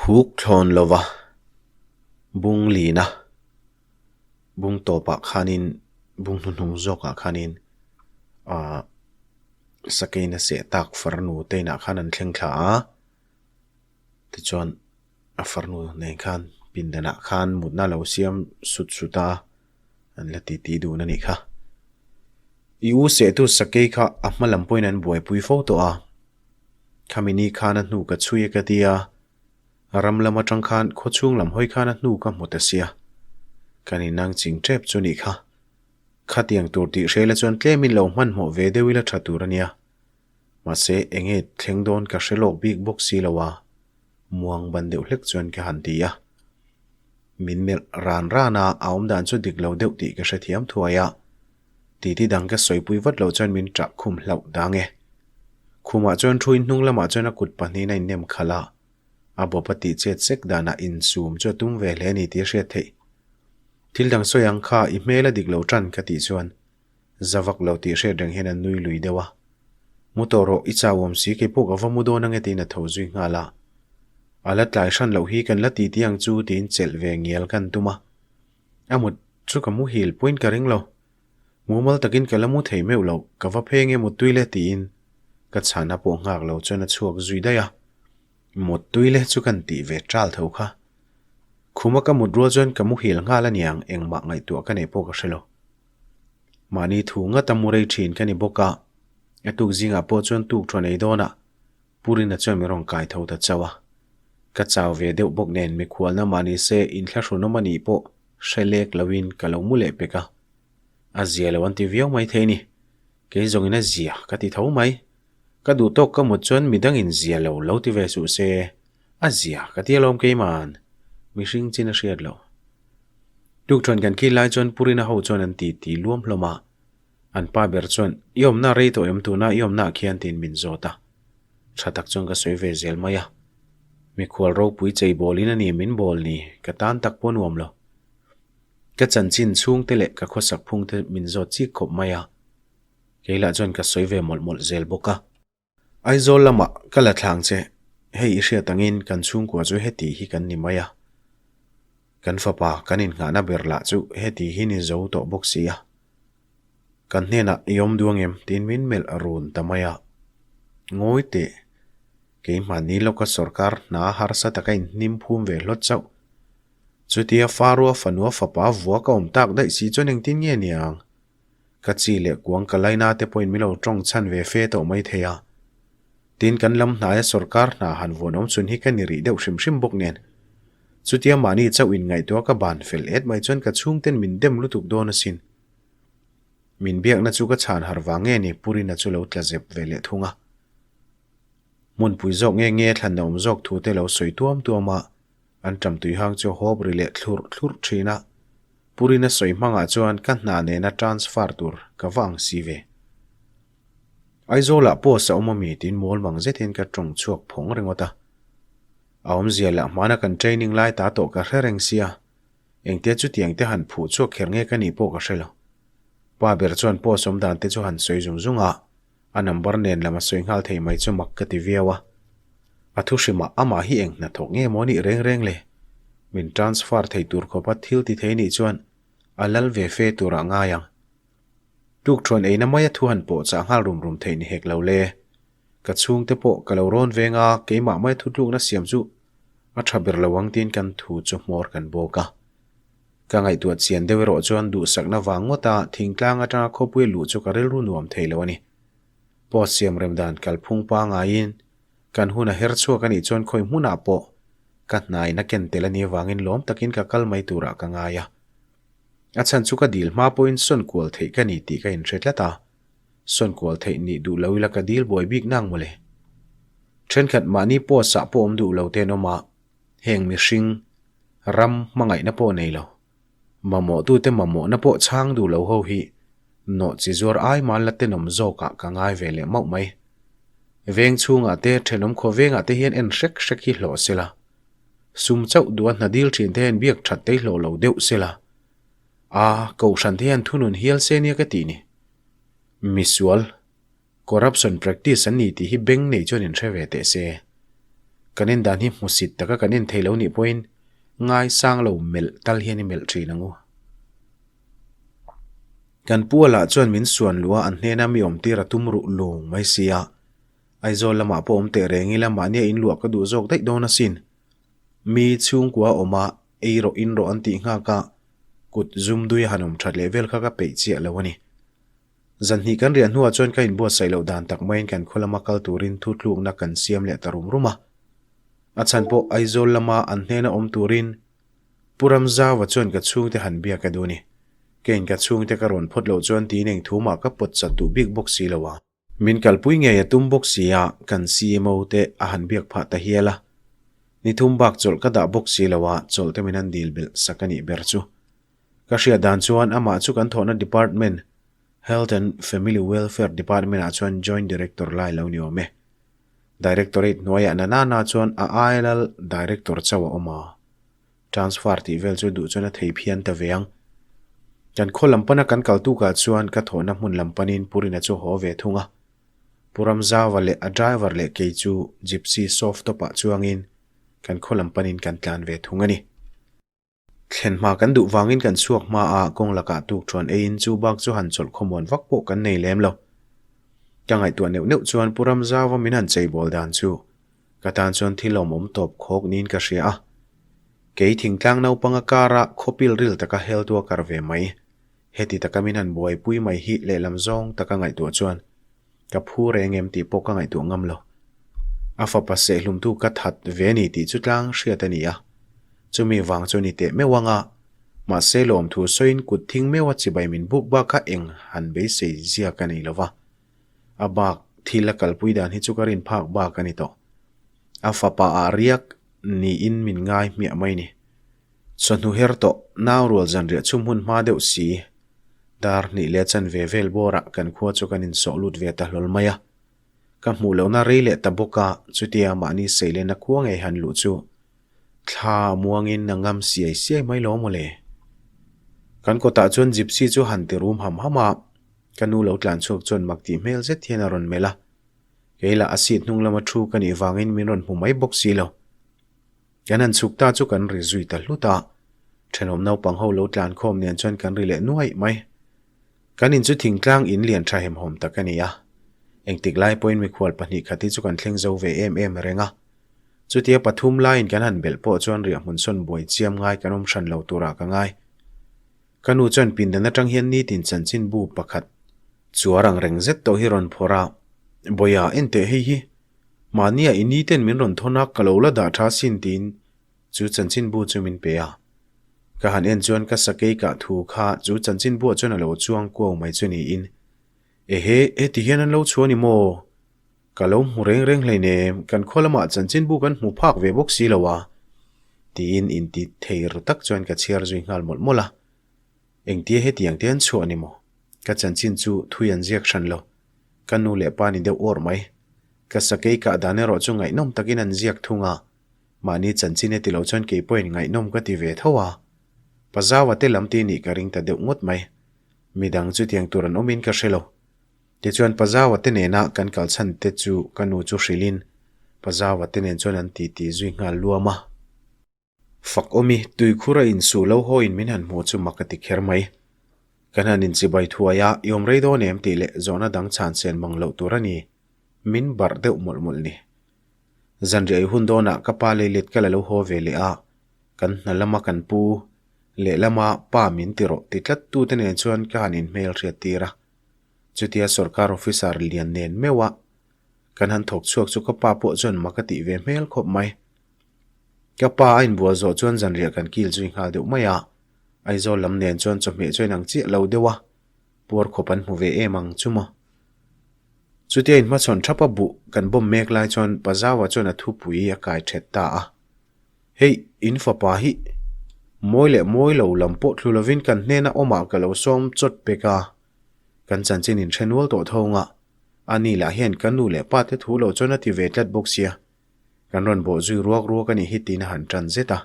Huk thlawn lova bung lina bung tawpah khanin bung hnuhnung zawkah khanin ahh sakeina seh tak farnu te inah khan an thleng thla a tichuan a farnu nen khan pindanah khan mutna a lo siam sut sut a an la titi dun a nih kha. I u sehtu sakei kha a hma lam pawhin an buaipui fo tawh a. Khami ni khan a hnu ka chhui a ka ti a, ram lam atang khan khawchhung lam hawi khan a hnu ka hmu ta sia. Kan inang ching tep chu nih kha. Khatiang tur tih hrela chuan tlemin lo hmanhmawh ve deuh ila tha tur a nia. Mahse enge thleng dawn ka hre lawk bik bawk si lo a, muang ban deuh hlek chuan ka han ti a. Min melh ran ran a, a awmdan chu dik lo deuh tih ka hrethiam thuai a. Titi dang ka sawipui vat loh chuan min ṭah khum hlauh dang e. Khumah chuan thu in hnung lamah chuan a kut pahnihin a innem khalh a, a bawp a tih chet sek danah insum chu a tum ve hle a ni tih a hriat theih. Thil dang sawi ang kha i hmel a dik lo ṭan ka tih chuan za vak lo tih hriat reng hian a nui lui deuh a. Mu tawh rawh, i chau awm si, kei pawh ka va mu dawn ange tiin a tho zui nghal a. A la tlai hran loh hi kan la titi ang chu tiin chelh ve ngial kan tum a. A mut chu ka muhil pawhin ka ring lo. Mumal takin ka la mu thei meuh lo, ka va phei nge Muttui le tiin ka chhana pawh nghak lo chuan a chhuak zui daih a. Muttui le chu kan tih ve ṭal tho kha. Khuma ka mut rual chuan ka muhil nghal a niang engmah ngaihtuah ka neih pawh ka hre lo. Mahni thu ngata mu rei ṭhin ka ni bawk a, a tuk zingah pawh chuan tuk ṭhawn ei dawnah Purina chuan min rawn kai tho ta chauh a. Ka chau ve deuh bawk nen mikhualna mah ni se inthlahrunawm a nih pawh hre lek loin ka lo mu leh pek a. A zia lo an ti viau mai thei ni. Kei zawngin a zia ka ti tho mai. Ka duh tawk ka mut chuan midangin zia lo lo ti ve suh se. A zia ka ti alawm keiman. Mihring chin a hriat loh. Tukṭhuan kan khil lai chuan Purina ho chuan an ti ti luam hlawm a. An pa ber chuan, I awmna rei tawh em tuna i awmnaah khian tiin min zawt a. Tha tak chuan ka sawi ve zel mai a. Mikhual ropui chei bawlin a ni min bawl ni, ka tan tak pawh nuam lo. Ka chanchin chhungte leh ka khawsak phungte min zawt chik khawp mai a. Kei lah chuan ka sawi ve mawlh mawlh zel bawk a. Aizawl lamah ka la thlang che, hei i hriat angin kan chhungkua chu heti hi kan ni mai a. Kan fapa kan innghahna ber lah chu heti hi ni zo tawh bawk si a. Kan hnenah i awm duang em tiin min melh a run ta mai a. Ngawi teh, keimahni lawka sorkar hna harsa taka inhnim phum ve hlawt chauh. Chutia Farua fanua fapa vua ka awm tak daih si chuan engtin nge niang? Ka chi leh kuang ka laina te pawhin min lo tawng chhan ve fe tawh mai thei a. Tin kan lam hnaia sorkar hna han vuan awm chhun hi ka ni rih deuh hrim hrim bawk nen. Chutia mahni chauh in ngaihtuah ka ban fel et mai chuan ka chhungten min dem lutuk dawn asin. Min biakna chu ka chhan har vang nge ni Purina chu lo tla zep ve leh thung a. Hmunpui zawk nge nge thlan a awm zawk thu te lo sawi tuam tuam a. An ṭam tui hang chu hawp ri leh thlurh thlurh ṭhin a, Purina sawi hmangah chuan ka hna nena transfer tur ka va ang si ve. Aizawlah post a awm ami tiin mawl mang zetin ka ṭawng chhuak phawng ringawt a. A awmzia lah hmana kan training lai ta tawh ka hre reng sia, engtia chutiang te han phuh chhuak kher nge ka nih pawh ka hre lo. Pa ber chuan post awm dan te chu han sawi zung zung a, A number nen lam a sawi nghal thei mai chu mak ka ti viau a. A thu hrimah amah hi eng hnathawk nge maw nih reng reng le? Min transfer thei tur khawpa thil ti thei nih chuan a lal ve fe turah ngai ang. Tukṭhuan eina maia thu han pawh chah nghal rum rum theih ni hek lo le. Ka chhungte pawh ka lo rawn veng a, keimah maia thutlukna siam chu a ṭha ber lo ang tiin kan thu chu hmawr kan bawk a. Ka ngaihtuah chian deuh erawh chuan duhsakna vang ngawta thingtlang atanga khawpui luh chu ka rilru nuam thei lo a ni. Post siam rem dan kalphung pangaiin kan hun a her chhuak a nih chuan khawi hmunah pawh ka hnain a ken tel a nih avangin lawm takin ka kal mai turah ka ngai a. A chhan chu ka dil hma pawhin sawn kual theih ka ni tih ka inhre tlat a, sawn kual theih nih duh lo ila ka dil buai bik nang mawle. Thenkhat mahni post ah pawh awm duh lo te an awm a, Heng mihring ram hmangaihna pawh nei lo, mamawhtute mamawhna pawh chhang duh lo ho hi nawh chi zuar ai mal la tenawm zawkah ka ngai ve leh mauh mai. Veng chhungah te, thenawm khaw vengah te hian en hrek hrek hi hlawh se la. Sum chauh duha hna dil thin te hian biak that te hi hlawh lo deuh se la. A, kohhran te hian thunun hial se nia ka tih ni. Misual. Corruption practice an ni tih hi beng nei chuan in hre ve teh se. Kan en dan hi hmusit taka kan en thei lo nih pawhin ngaisang lo melh tal hian i melh thin ang u. Kan pu a lah chuan min suan luh a, an hnena mi awmtir a tum ruh lung mai si a. Aizawl lamah pawh awm teh reng ila mahnia inluah ka duh zawk daih dawn asin. Mi chhungkua awm a, ei rawh in rawh an tih nghak a, kut zum dui a han awm that leh vel kha ka peih chiah lo a ni. Zanhnih kan riah hnuah chuan ka inbuatsaih loh dan tak maiin kan khaw lama kal turin thutlukna kan siam leh ta rum rum a. A chhan pawh Aizawl lama an hnena awm turin Pu Ramzauva chuan ka chhungte han biak a duh ni. Keiin ka chhungte ka rawn phawt loh chuan tiin eng thu mah ka pawt chat duh bik bawk si lo a. Min kalpui ngei a tum bawk si a, kan CMO te a han biak phah ta hial a. Ni thum bak chawlh ka dah bawk si lo a, chawlh te min han dil belh sak a nih ber chu. Ka hriat dan chuan amah chu kan thawhna department, Health and Family Welfare Department ah chuan Joint Director lai lo ni awm e. Directorate hnuaiah na nana chuan a ailal Director chauh a awm a. Transfer tih vel chu duh chuan a thei phian ta ve ang. Kan khaw lam pana kan kal tukah chuan ka thawhna hmun lam panin Purina chu haw ve thung a. Pu Ramzauva leh a driver leh kei chu Gypsy soft top ah chuangin kan khaw lam panin kan tlan ve thung a ni. Thlen hma kan duh vangin kan chhuak hma a, kawng lakah tuk thuan eiin chu bak chu han chawlh khawmuan vak pawh kan nei lem lo. Ka ngaihtuah neuh neuh chuan Pu Ramzauva min han cheibawl dan chu ka tan chuan thil awmawm tawp khawk niin ka hria a. Kei thingtlang naupanga kara khawpil ril taka hel tua kar ve mai, heti taka min han buaipui mai hi lehlam zawng taka ngaihtuah chuan Ka phu reng em tih pawh ka ngaihtuah ngam lo. A fapa sehlumtu ka that ve ni tih chu tlang hriat a ni a. Chumi vang chu ni teh meuh ang a, mahse lawmthu sawiin kut thing meuha chibai min buk bak kha eng han beisei zia ka nei lo va. A bak thil a kalpui dan hi chu ka rin phak bak a ni tawh. A fapa ah riak niin min ngai hmiah mai ni. Chawhnu her tawh, nau rual zanriah chhum hun hma deuh si. Dar hnih leh chanve vel bawrah kan khua chu kan insawh lut ve ta hlawl mai a. Ka hmuh lohna rei leh ta bawk a, chutia mahni seilena khua ngei han luh chu thla muangin a ngam siai siai mai lo maw le. Kan kawtah chuan gypsy chu han ti rum ham ham a, ka nu lo tlan chhuak chuan mak tih hmel zet hian a rawn melh a. Kei lah a seat hnung lama thu ka nih vangin min rawn hmu mai bawk si lo. Kan han chhuk ta chu kan ri zui ta hlut a, thenawm naupang ho lo tlan khawm nen chuan kan ri leh nuaih mai. Kan in chu thingtlang in lian tha hemhawm tak a ni a, engtik lai pawhin mikhual pahnih khat hi chu kan thleng zo ve em em reng a. Chutia pathum laiin kan han belh pawh chuan riahhmun sawn buai chiam ngai kan awm hran lo turah ka ngai. Ka nu chuan pindan atang hian nitin chanchinbu pakhat chuar ang reng zet tawh hi rawn phawrh a, Bawiha enteh hei hi Mahnia i ni ten min rawn thawn a, ka lo la dah tha sin tiin chu chanchinbu chu min pe a. Ka han en chuan ka sakei kah thu kha chu chanchinbuah chuan a lo chuang kuau mai chu niin, Ehe, heti hian an lo chhuah ni maw? Ka lo hmu reng reng hleinem, kan khaw lamah chanchinbu kan hmu phak ve bawk si lo a, tiin inti thei ru tak chuan ka chhiar zui nghal mawlh mawlh a. Engtia hetiang te an chhuah ni maw? Ka chanchin chu thui an ziak hran lo. Ka nu leh pa ni deuh awr mai. Ka sakei kah dan erawh chu ngaihnawm takin an ziak thung a, mahni chanchin e ti lo chuan kei pawhin ngaihnawm ka ti ve tho a. Pazaua te lam ti nih ka ring ta deuh ngawt mai. Midang chutiang tur an awmin ka hre lo. Tichuan Pazaua te nena kan kal chhan te chu ka nu chu hrilhin Pazaua te nen chuan an titi zui nghal luam a. Fak awmi, tuikhur a insuh lo hawiin min han hmuh chu mak a ti kher mai. Kan han inchibai thuai a, i awm rei dawn em tih leh zawhna dang chhan sen mang loh tur a ni. Min barh deuh mawlh mawlh ni. Zanriah i hun dawnah ka pa leilet ka la lo haw ve leh a, kan hna lama kan pu, lehlama pa min ti rawh ti tlat tute nen chuan ka han inhmel hriat tir a. Chutia sorkar officer lian nen meuh a kan han thawk chhuak chu ka pa pawh chuan mak a tih ve hmel khawp mai. Ka pa a inbual zawh chuan zanriah kan kil zui nghal deuh mai a, Aizawl lam nen chuan chawhmeh chu a inang chiah lo deuh a, puar khawp an hmu ve em ang chu maw. Chutia inhmachhawn thap a buh kan bawm mek lai chuan Pazaua chuan a thupui a kai thet ta a, Hei, in fapa hi mawi leh mawi lo lam pawh thlu lovin kan hnena awmah ka lo sawm chawt pek a, kan chanchin in hre nual tawh tho nga, ani lah hian ka nu leh pa te thu lo chuan a ti ve tlat bawk sia. Kan rawn bawh zui ruak ruak a nih hi tiin a han tan zet a.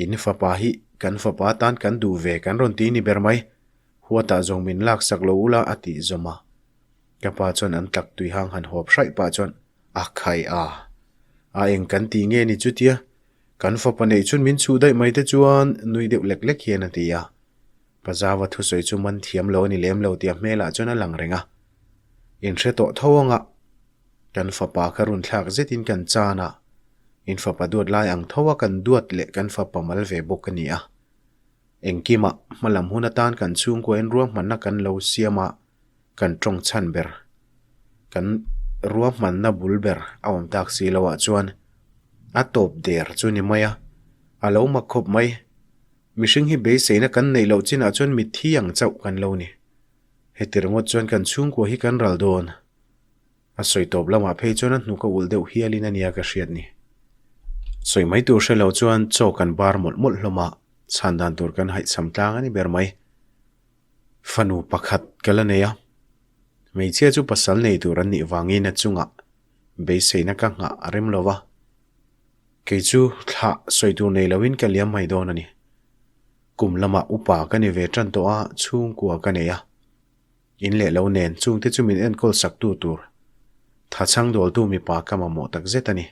In fapa hi kan fapa tan kan duh ve kan rawn ti ni ber mai. Huatah zawng min laksak lo ula a tih zawm a. Ka pa chuan an tlak tui hang han hawp hraih pah chuan a khai a. A eng kan ti nge ni chutia? Kan fapa neih chun min chhuh daih mai te chuan nui deuh lek lek hian a ti a. Pazava thusawi chu man thiam lo a ni lem lo tih a hmelah chuan a lang reng a. Inhre tawh tho anga kan fapa kha run thlak zetin kan chan a, in fapa duat lai ang tho a kan duat leh kan fapa mal ve bawk a ni a. Engkimah hmalam hun atan kan chhungkuain ruahmanna kan lo siam a, kan tawng chhan ber, kan ruahmanna bul ber a awm tak si lo ah chuan a tawp der chu ni mai a, a lo mak khawp mai. Mihring hi beiseina kan neih loh chinah chuan mitthi ang chauh kan lo ni. Heti ringawt chuan kan chhungkua hi kan ral dawn. A sawi tawp lamah phei chuan a hnuk a ulh deuh hialin a nia ka hriat ni. Sawi mai tur hre lo chuan chaw kan bar mawlh mawlh hlawm a, chhan dan tur kan haihchham tlang a ni ber mai. Fanu pakhat ka la nei a, hmeichhia chu pasal nei tur an nih vangin a chungah beiseina ka nghah a rem lo va. Kei chu thlah sawi tur nei loin ka liam mai dawn a ni. Kum lamah upa ka ni ve tan tawh a, chhungkua ka nei a. In leh lo nen chungte chu min enkawl sak tu tur, thachhang dawltu mipa ka mamawh tak zet a ni.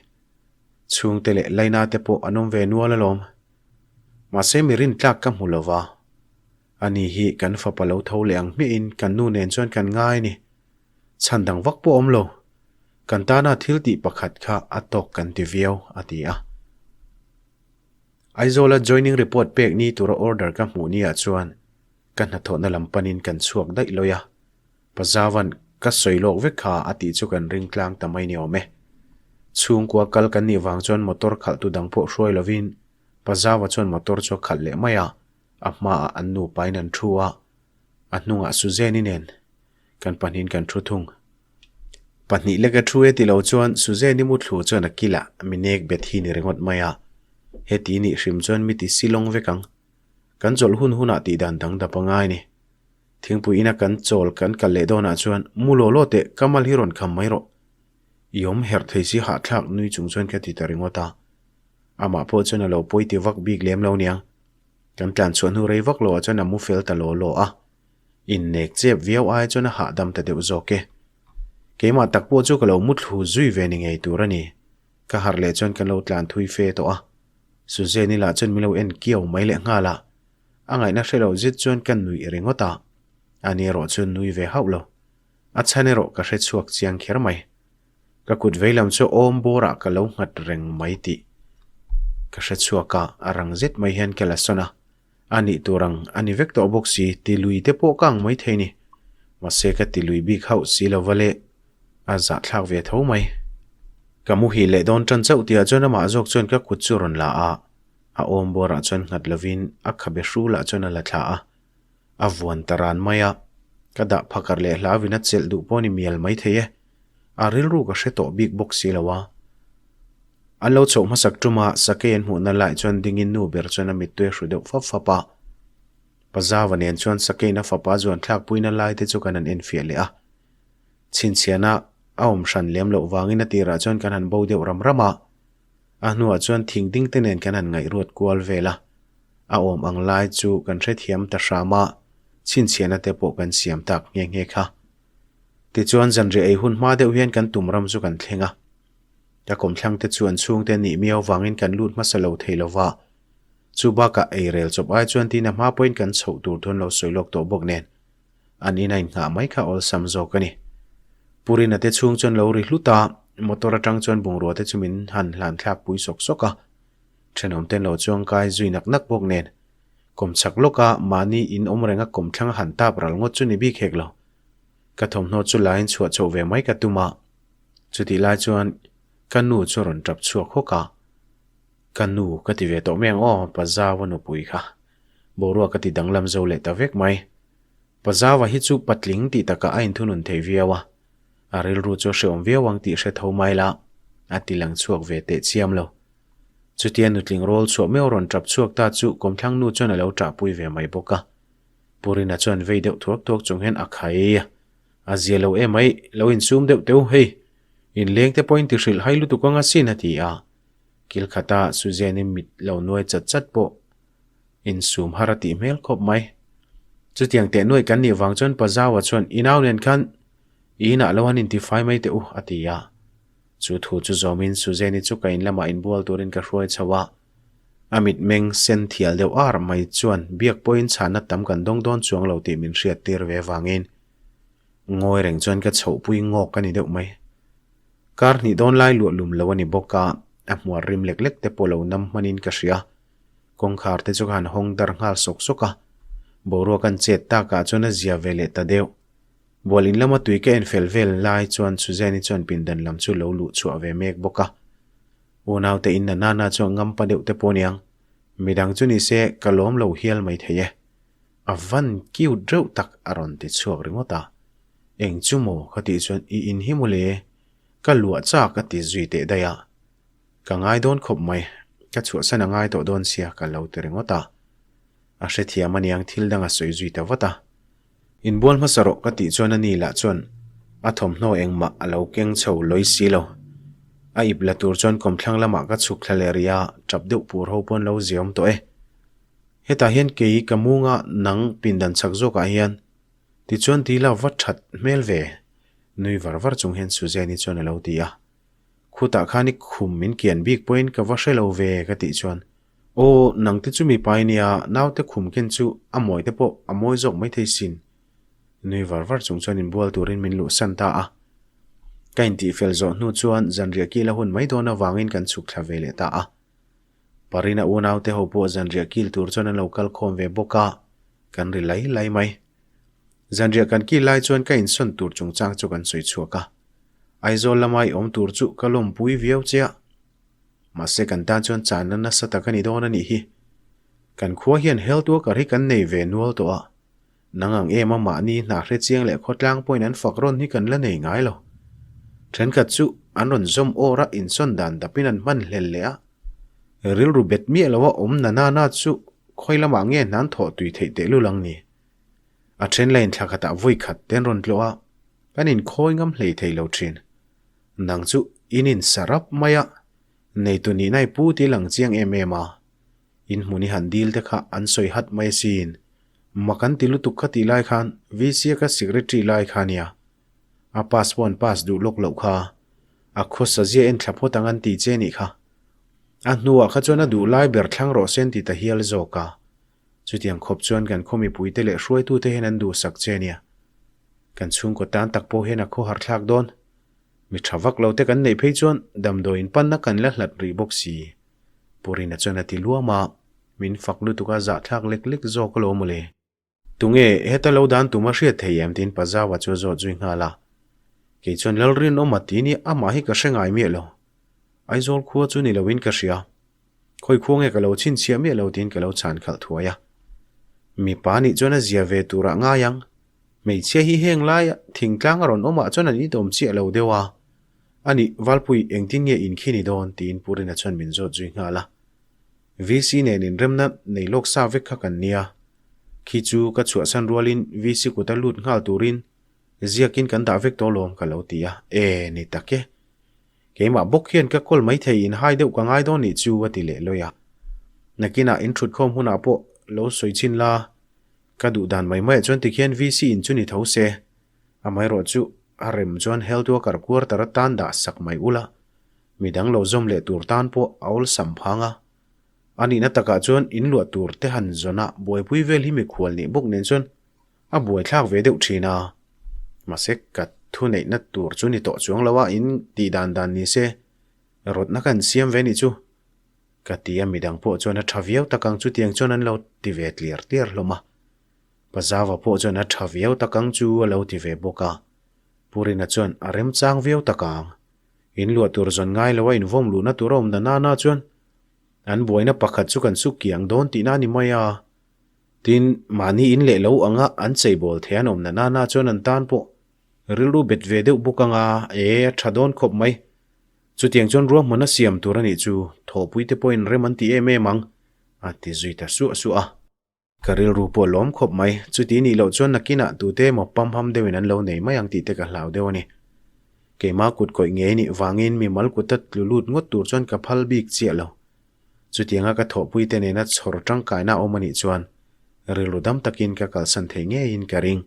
Chhungte leh laina te pawh an awm ve nual alawm. Mahse mi rintlak ka hmu lova, ani hi kan fapa lo tho leh ang hmiahin kan nu nen chuan kan ngai a ni. Chhan dang vak pawh awm lo. Kan tana thil tih pakhat kha a tawk kan ti viau, a ti a. Aizawla joining report pek ni tura order ka hmuh niah chuan ka hnathawhna lam panin kan chhuak daih lawi a. Pazavan ka sawi lawk vek kha a tih chu kan ring tlang ta mai ni awm e. Chhungkua kal kan nih vang chuan motor khalhtu dang pawh hruai lovin Pazava chuan motor chu a khalh leh mai a, a hmaah an nupain an thu a, a hnungah Suzanne-i nen kan pahnihin kan thu thung. Pahnih lek a thu e ti lo chuan Suzanne-i muthlu chuan a kilah mi nek bet hi ni ringawt mai a, heti nih hrim chuan mi ti silawng vek ang. Kan chawlh hun hunah tih dan dang dap a ngai ni. Thingpui ina kan chawl kan kal leh dawnah chuan mu law law teh ka mal hi rawn kham mai rawh. I awm herh thei si hahthlak nui chung chuan ka ti ta ringawt a. Amah pawh chuan a lo pawi ti vak bik lem lo niang. Kan tlan chhuah hnu rei vak loah chuan a mu fel ta law law a. Innek chep viau ai chuan a hahdam ta deuh zawk e. Keimah tak pawh chu ka lo muthlu zui ve ni ngei tur a ni. Ka harh leh chuan kan lo tlan thui fe tawh a. Suzanne-i lah chuan min lo en kiau mai leh nghal a. A ngaihna hre loh zet chuan ka nuih ringawt a. Ani erawh chuan nui ve hauh lo. A chhan erawh ka hre chhuak chiang kher mai. Ka kut veilam chu awm bawrah ka lo nghat reng mai tih ka hre chhuak a, a rang zet mai hian ka la sawn a. A nih tur ang a ni vek tawh bawk si, ti lui te pawh ka ang mai thei ni. Mahse ka ti lui bik hauh si lo va le, a zahthlak ve tho mai. Ka muhil leh dawn tan chauh tihah chuan amah zawk chuan ka kut chu rawn la a, a awm bawrah chuan nghat lovin a khabe hrulah chuan a la thla a, a vuan ta ran mai a. Ka dah phakar leh hlauvin a chelh duh pawh ni mial mai thei e. A rilru ka hre tawh bik bawk si lo a. An lo chhoh hmasak ṭuma sakei an hmuhna lai chuan dingin nu ber chuan a mittui a hru deuh fap fap a. Pazava nen chuan sakeiin a fapa zuan thlakpuina lai te chu kan han enfiah leh a. Chhinchhiahna a awm hran lem loh vangin a tirah chuan kan han bo deuh ram ram a. A hnuah chuan thing ding te nen kan han ngaihruat kual vel a. A awm ang lai chu kan hrethiam ta hram a, chhinchhiahna te pawh kan siam tak nghe nghe kha. Tichuan zanriah ei hun hma deuh hian kan tum ram chu kan thleng a. Ka kawmthlang te chu an chhungte nih miau vangin kan lut hmasa lo thei lo va. Chu bakah ei rel chawp ai chuan tina hma pawhin kan chhoh tur thu an lo sawi lawk tawh bawk nen an in a inngah mai kha awlsam zawk a ni. Purina te chhung chuan lo ri hlut a, motor atang chuan bungrua te chu min han hlan thlak pui sawk sawk a. Thenawm ten lo chuang kai zui nak nak bawk nen kawmchhak lawka mahni in awm renga kawmthlang a han tap ral ngawt chu ni bik hek lo. Ka thawmhnaw chu lain chhuah chhoh ve mai ka tum a. Chutih lai chuan ka nu chu a rawn tap chhuak hawk a, Ka nu ka ti ve tawh mai ang aw, Pazawa nupui kha. Boruak ka ti danglam zo leh ta vek mai. Pazawa hi chu patling tih takah a inthunun thei viau a, a rilru chu a hreawm viau ang tih hre tho mai la, a ti lang chhuak ve teh chiam lo. Chutia nutling rawl chhuah meuh rawn tap chhuak ta chu kawmthlang nu chuan a lo ṭahpui ve mai bawk a. Purina chuan vei deuh thuak thuak chung hian a khai a. A zia lo em mai, lo insum deuh teuh hei. Inleng te pawhin ti hrilh hai lutuk anga sin a ti a. Kil khata Suzanne-i mit lo nuai chat chat pawh insum har a tih hmel khawp mai. Chutiang teh nuaih kan nih vang chuan Pazawa chuan i nau nen khan i inah lo han intifai mai teh u a ti a. Chu thu chu zawmin Suzanne-i chu ka in lamah inbual turin ka hruai chho a. A mitmeng sen thial deuh ar mai chuan biak pawhin chhanna tam kan dawng dawn chuang lo tih min hriat tir ve vangin ngawi reng chuan ka chhohpui ngawk a ni deuh mai. Kar hnih dawn lai luah lum lo a ni bawk a, a hmuar rim lek lek te pawh lo nam hmanin ka hria. Kawngkhar te chu ka han hawng dar nghal sawk sawk a, boruak an chet takah chuan a zia ve leh ta deuh. Bual in lama tui ka en fel vel lai chuan Suzanne-i chuan pindan lam chu lo luh chhuah ve mek bawk a. Unaute in na nana chuan ngampa deuh te pawh niang, midang chu ni se ka lawm lo hial mai thei e. A van cute reuh tak a rawn ti chhuak ringawt a. Eng chu maw ka tih chuan i in hi mawle, ka luah chak a ti zui teh daih a. Ka ngai dawn khawp mai, ka chhuahsan a ngai tawh dawn sia ka lo ti ringawt a. A hrethiam aniang thil dang a sawi zui ta vat a. Inbual hmasa rawh ka tih chuan a ni lah chuan a thawmhnaw engmah a lo keng chho lawi si lo. A ip la tur chuan kawmthlang lamah ka chhuk thla leh rih a, tap deuh pur ho pawn lo ziaawm tawh e. Hetah hian kei ka munga nang pindan chak zawkah hian tichuan ti la va that hmel ve nui var var chung hian Suzanne-i chuan a lo ti a. Khutah khan i khum min kian bik pawhin ka va hre lo ve ka tih chuan Aw, nang te chu mipa i nia, naute khum ken chu a mawi te pawh a mawi zawk maithei sin. Nui var var chung chuan inbual turin min luhsan ta a. Ka intihfel zawh hnu chuan zanriah kil a hun mai dawn avangin kan chhuk thla ve leh ta a. Parina unaute ho pawh zanriah kil tur chuan an lo kal khawm ve bawk a, kan ri lai lai mai. Zanriah kan kil lai chuan ka insawn tur chungchang chu kan sawi chhuak a. Aizawl lama i awm tur chu ka lawmpui viau che a. Mahse kan tan chuan channa nasa tak a ni dawn a nih hi. Kan khua hian health worker hi kan nei ve nual tawh a, nang ang em a mahni hna hre chiang leh khawtlang pawhin an fak rawn hi kan la nei ngai lo. Thenkhat chu an rawn zawm awr a, insawn dan dapin an hman hlel leh a. Rilru bet miah lo a awm na na na chu khawi lamah nge hnan thawh tui theih tehlul ang ni. A then la inthla khatah vawi khat te an rawn tlawh a, kan inkhawi ngam hlei thei lo thin. Nang chu in in sa rap mai a, neitu nihna i pu ti lang chiang em em a. In hmun i han dil te kha an sawi hat mai asin. Mak an ti lutuk kha tih lai khan VC a ka secretary lai kha nia. A pass pawh an pass duh lawk loh kha. A khawsa zia en thla phawt ang an ti che nih kha. A hnuah kha chuan a duh lai ber thlang rawh se an ti ta hial zawk a. Chutiang khawp chuan kan khaw mipuite leh hruaitute hian an duhsak che nia. Kan chhungkaw tan tak pawh hian a khawhar thlak dawn. Mi tha vak lo te kan neih phei chuan damdawiin panna kan la hlat rih bawk si. Purina chuan a ti luam a, min fak lutuk a zahthlak lek lek zawk alawm mawle. Tunge heta lo dan tum a hriat thei em tiin Pazawa chu a zawt zui nghal a. Kei chuan Lalrinawma ti nia amah hi ka hre ngai miah lo. Aizawl khua chu ni loin ka hria. Khawi khua nge ka lo chhinchhiah miah lo tiin ka lo chhan khalh thuai a. Mipa nih chuan a zia ve turah ngai ang. Hmeichhia hi heng laia thingtlang a rawn awmah chuan an itawm chiah lo deuh a. Ani, Valpui, engtin nge in khi ni dawn? tiin Purina chuan min zawt zui nghal a. VC nen inremna nei lawk sa vek kha kan nia. Khi chu ka chhuahsan rualin VC kuta lut nghal turin ziakin kan dah vek tawh lawm ka lo ti a. E, ni tak e. Keimah bawk hian ka kawl mai thei in hai deuh ka ngai dawn nih chu a ti leh lawi a. Nakinah in thutkhawm hunah pawh lo sawi chhin la. Ka duh dan mai maiah chuan tikhian VC in chu ni tho se. Amaherawh chu a rem chuan health worker quarter atan dah sak mai ula, midang lo zawm leh tur tan pawh a awlsam phang a. A nihna takah chuan in luah tur te han zawn a buaipui vel hi mikhual nih bawk nen chuan a buaithlak ve deuh thin a. Mahse ka thuneihna tur chu ni tawh chuang lo a, in tih dan dan ni se rawtna ka han siam ve nih chu. Ka ti a, midang pawh chuan a tha viau tak ang chutiang chuan an lo ti ve tliar tliar hlawm a. Pazava pawh chuan a tha viau tak ang chu a lo ti ve bawk a. Purina chuan a remchang viau tak ang. In luah tur zawn ngai lo a invawm luhna tur a awm na nana chuan an buaina pakhat chu kan suk kiang dawn tihna a ni mai a. Tin, mahni in leh lo anga an cheibawl thei an awm na nana chuan an tan pawh rilru bet ve deuh bawk ang a, e, a tha dawn khawp mai. Chutiang chuan ruahman a siam tur a nih chu thawhpuite pawhin rem an ti em em ang, a ti zui ta suah suah a. Ka rilru pawh lawm khawp mai, chuti nih loh chuan nakinah tute emaw pamham deuhin an lo nei mai ang tih te ka hlau deuh a ni. Keimah kut kawih ngei nih vangin mimal kuta tlu lut ngawt tur chuan ka phal bik chiah lo. Chutianga ka thawhpuite nena chhawr tangkaina awm a nih chuan rilru dam takin ka kalsan thei ngeiin ka ring.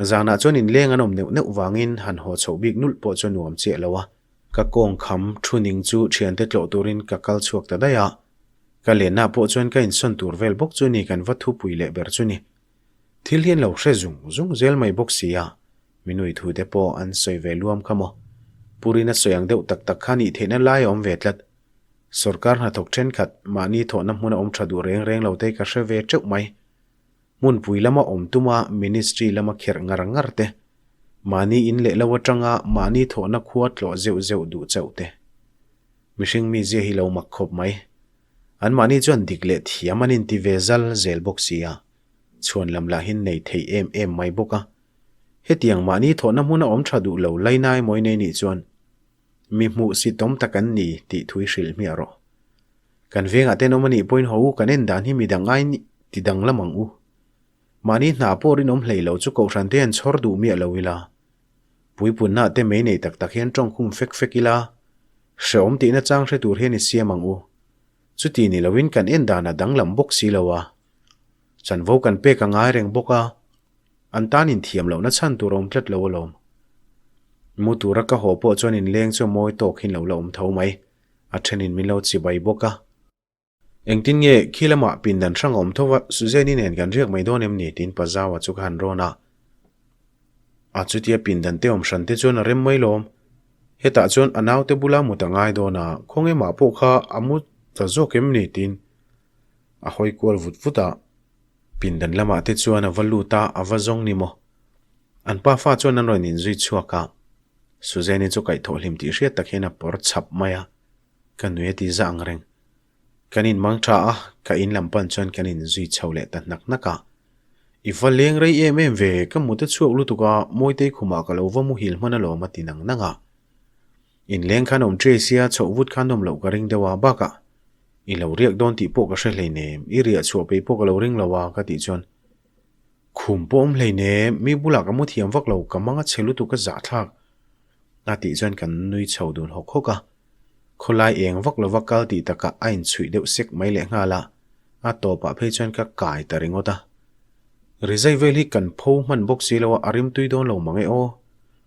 Zanah chuan inleng an awm neuh neuh vangin han haw chhoh bik nulh pawh chu nuam chiah lo a. Ka kawng kham thu ning chu thiante tlawh turin ka kal chhuak ta daih a. Ka lenna pawh chuan ka insawn tur vel bawk chu ni kan va thupui leh ber chu ni. Thil hi an lo hre zung zung zel mai bawk si a, mi nui thu te pawh an sawi ve luam kha maw. Purin a sawi ang deuh tak tak kha nih theihna lai a awm ve tlat. Sorkar hnathawk thenkhat mahni thawhna hmuna awm tha duh reng reng lo te ka hre ve teuh mai. Hmunpui lama awm tuma ministry lama kherh ngar ngar te, mahni in leh lo atanga mahni thawhna khua tlawh zeuh zeuh duh chauh te. Mihring mizia hi lo mak khawp mai. Anmahni chuan dik leh thiam an inti ve zal zel bawk si a, chhuan lam lahin nei thei em em mai bawk a. Hetiang mahni thawhna hmuna awm tha duh lo lainai mawi nei nih chuan mi hmuh sitawm tak an ni tih thui hrilh hmiah rawh. Kan vengah tenawm a nih pawhin haw u kan en dan hi midang ai ti danglam ang u. Mahni hna pawh rinawm hlei lo chu kohhran te an chhawr duh miah lo ila. Puipunna te mei nei tak tak hian tawngkhum fek fek ila, hrehawm tihna chang hre tur hian i siam ang u. Chuti ni loin kan en dan a danglam bawk si lo a. Chanvo kan pek a ngai reng bawk a, an tan inthiam lohna chhan tur a awm tlat lo alawm. Mu tura ka haw pawh chuan inleng chu a mawi tawk hin lo la awm tho mai, a thenin min lo chibai bawk a. Engtin nge khi lamah pindan hrang a awm tho va, Suzanne-i nen kan riak mai dawn em ni? tiin Pazawa chu ka han rawn a. A chutia pindan te awm hran te chuan a rem mai lawm. Hetah chuan a naute bula mut a ngai dawn a, khawnge mah pawh kha a mu ta zawk em ni? tiin a hawi kual vut vut a. Pindan lamah te chuan a va lut a, a va zawng ni maw? An pafa chuan an rawn inzui chhuak a. Suzanne-i chu kaihthawh hlim tih hriat tak hian a pawr chhap mai a. Ka nui a ti za ang reng. Kan in mang tha a, ka in lam pan chuan kan in zui chho leh ta hnak hnak a. I va leng rei em em ve, ka mut a chhuak lutuk a, Mawitei khumah ka lo va muhil hman alawm a ti nang nang a. In leng khan awm ṭiai sia, chhoh vut khan awm loh ka ring deuh a, bakah i lo riak dawn tih pawh ka hre hleinem, i riah chhuah peih pawh ka lo ring lo a ka tih chuan khum pawh awm hleinem, mi bulah ka mu thiam vak lo, ka mang a chhe lutuk ka zahthlak. A tih chuan kan nui chho dun hawk hawk a. Khawlai eng vak lova kal tih takah a inchhuih deuh sek mai leh nghal a, a tawpah phei chuan ka kai ta ringawt a. Rizai vel hi kan pho hman bawk si lo a, a rimtui dawn lo mang e aw.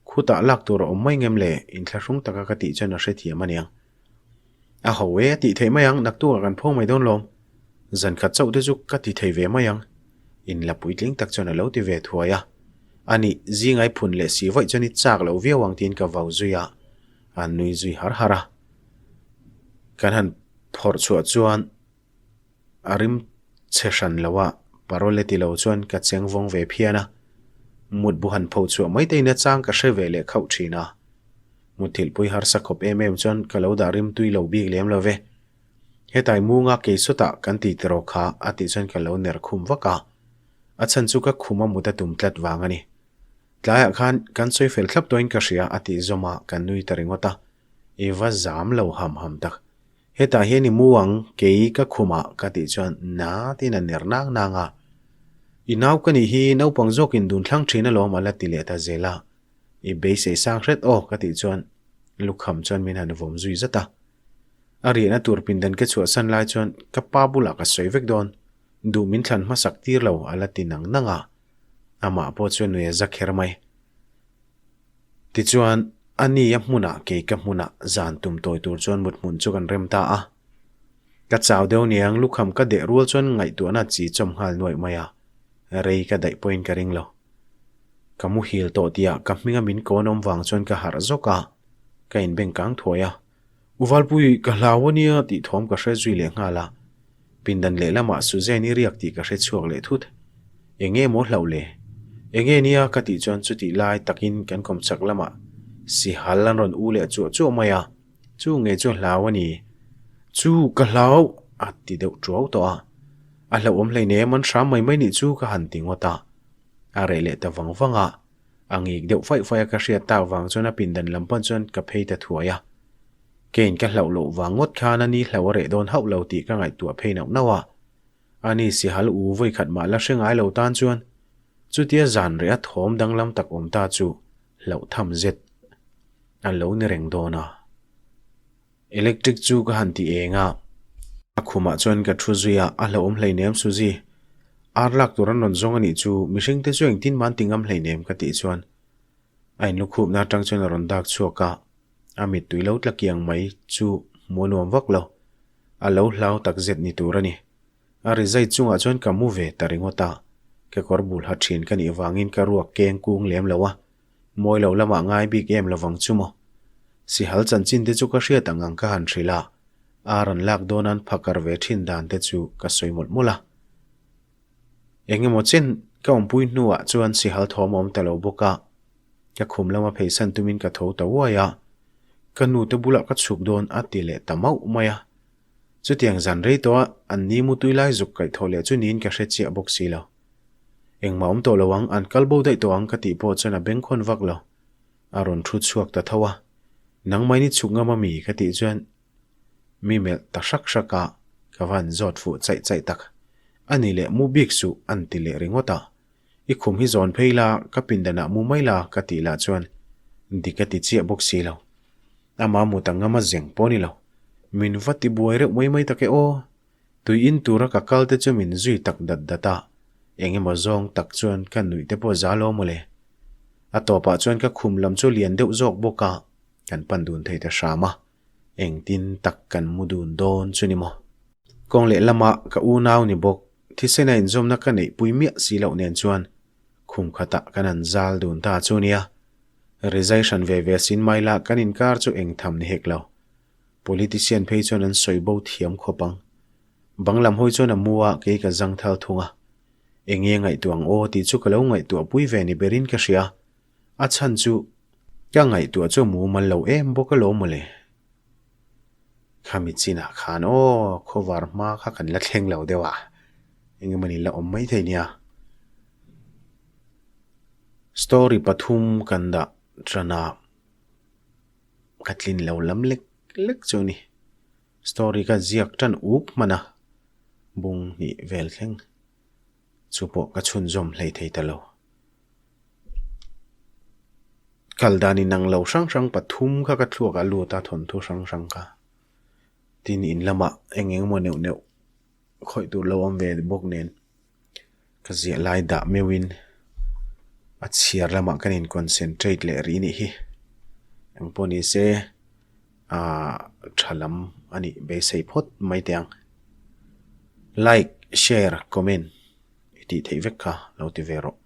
Khutah lak tur a awm mai ngem le, inthlahrung taka ka tih chuan a hrethiam aniang. A ho e a tih theih mai ang, naktukah kan pho mai dawn lawm. Zan khat chauh te chu ka ti thei ve mai ang. In la puitling tak chuan a lo ti ve thuai a. Ani, zingai phun leh si vaih chuan i chak loh viau ang tiin ka vau zui a, a nui zui har har a. Kan han phawrh chhuah chuan a rim chhe hran lo a, parole ti lo chuan ka cheng vawng ve phian a. Mutbu han pho chhuah mai te in a chang ka hre ve leh khauh thin a. Muthilhpui harsa khawp em em chuan ka lo dah rim tui lo bik lem lo ve. Hetai munga kei sawtah kan ti tiraw kha a tih chuan ka lo ner khum vak a. A chhan chu ka khum a mut a tum tlat vang a ni. Tlaiah khan kan sawi fel thlap tawhin ka hria a tih zawm a, kan nui ta ringawt a. I va zam lo ham ham tak. Hetah hian i mu ang, kei ka khumah ka tih chuan na tiin a ner nang nang a. I nau ka nih hi naupang zawkin dun thlang thin alawm a la ti leh ta zel a. I beisei sang hret aw ka tih chuan lukham chuan min han vawm zui zat a. A riahna tur pindan ka chhuahsan lai chuan ka pa bulah ka sawi vek dawn, duh min thlan hmasak tir lo a la ti nang nang a. Amah pawh chuan nui a za kher mai. Tichuan, a ni a hmunah kei ka hmunah zan tum tawi tur chuan mut hmun chu kan rem ta a. Ka chau deuh niang lukham ka deh rual chuan ngaihtuahna chi chawm nghal nuaih mai a, rei ka daih pawhin ka ring lo. Ka muhil tawh tihah ka hminga min kawn awm vang chuan ka harh zawk a, ka inbeng kang thuai a. U Valpui, ka hlau a nia tih thawm ka hre zui leh nghal a. Pindan lehlamah Suzanne i riak tih ka hre chhuak leh thut. Eng nge maw hlauh le? Eng nge nia ka tih chuan chutih lai takin kan kawmchak lamah sihal an rawn u leh chuah chuah mai a, chu nge chu hlau a ni? Chu ka hlau! a ti deuh tuau tawh a. A hlauhawm hleinem an hram mai mai nih chu ka han ti ngawt a. A reh leh ta vang vang a. A ngik deuh faih faih a ka hriat tak vang chuan a pindan lam pawn chuan ka phei ta thuai a. Kane ka hlauh loh vang ngawt khan a ni hlauh a reh dawn hauh lo tih ka ngaihtuah phei nauh nauh a. A ni sihal u vawi khat mah la hre ngai lo tan chuan chutia zan reh a thawm danglam tak awm ta chu hlauh tham zet a lo ni reng dawn a. Electric chu ka han ti eng a. A khumah chuan ka thu zui a, a hlauhawm hleinem Suzy. Ar lak tur an rawn zawng a nih chu, mihring te chu engtin man ti ngam hleinem ka tih chuan a inlukhupna atang chuan a rawn dak chhuak a. A mittui lo tla kiang mai chu hmuh a nuam vak lo. A lo hlau takzet ni tur a ni. A rizai chungah chuan ka mu ve ta ringawt a, kekawr bul ha thin ka nih vangin ka ruak keng kung lem lo a, mawi lo lamah ngai bik em lovang chu maw. Sihal chanchin te chu ka hriat ang ang ka han hrilh a, ar an lak dawn an phakar ve thin dan te chu ka sawi mawlh mawlh a. Eng emaw chen ka awmpui hnuah chuan sihal thawm a awm ta lo bawk a, ka khum lama pheisan tumin ka tho ta uai a, ka nu te bulah ka chhuk dawn a ti leh ta mauh mai a. Chutiang zan rei tawh a an ni mutui lai zuk kaih thawh leh chu niin ka hre chiah bawk si lo. Engmah awm tawh lo ang, an kal bo daih tawh ang ka tih pawh chuan a bengkhawn vak lo. A rawn thu chhuak ta tho a, Nangmah in i chhuk ngam ami? ka tih chuan mi melh ta hrak hrak a, ka van zawt fuh chaih chaih tak. A ni leh mu bik suh an ti leh ringawt a. I khum hi zawn phei la, ka pindanah mu mai la ka tih lah chuan dik a ti chiah bawk si lo. Ama mut ang ngama zeng pawh ni lo. Min va ti buai reuh mai mai tak e aw. Tui in tura ka kal te chu min zui tak dat dat a, eng emaw zawng tak chuan ka nuih te pawh za lo mawle. A tawpah chuan ka khum lam chu lian deuh zawk bawk a, kan pan dun thei ta hram a, engtin tak kan mu dun dawn chu ni maw. Kawng leh lama ka unau ni bawk, thisena inzawmna ka neihpui miah si loh nen chuan khum khatah kan han zal dun ta chu nia. Rizai hran ve ve sin mai la kan inkar chu eng tham ni hek lo. Politician phei chuan an sawi bo thiam khawp ang. Bang lam hawi chuan a mu a, kei ka zang thal thung a. Enge ngaihtuah ang aw tih chu ka lo ngaihtuah pui ve ni berin ka hria. A chhan chu ka ngaihtuah chu a mumal lo em bawk alawm mawle. Khami chinah khan aw khawvar hma kha kan la thleng lo deuh a, engemawni la awm maithei nia. Story pathum kan dah tan a, ka tlin lo lam lek lek chu a ni. Story ka ziak tan up hman a, bung hnih vel thleng chu pawh ka chhunzawm hlei thei ta lo. Kal dan inang lo hrang hrang pathum kha ka thluak a lut a, thawnthu hrang hrang kha. Tin in lamah eng eng emaw neuh neuh khawih tur lo awm ve bawk nen. Ka ziah lai dah meuhin a chhiar lamah kan in concentrate leh rih nih hi. Eng pawh ni se ahh tha lam a nih beisei phawt mai teh ang. Like, share, comment i tih theih vek kha lo ti ve rawh.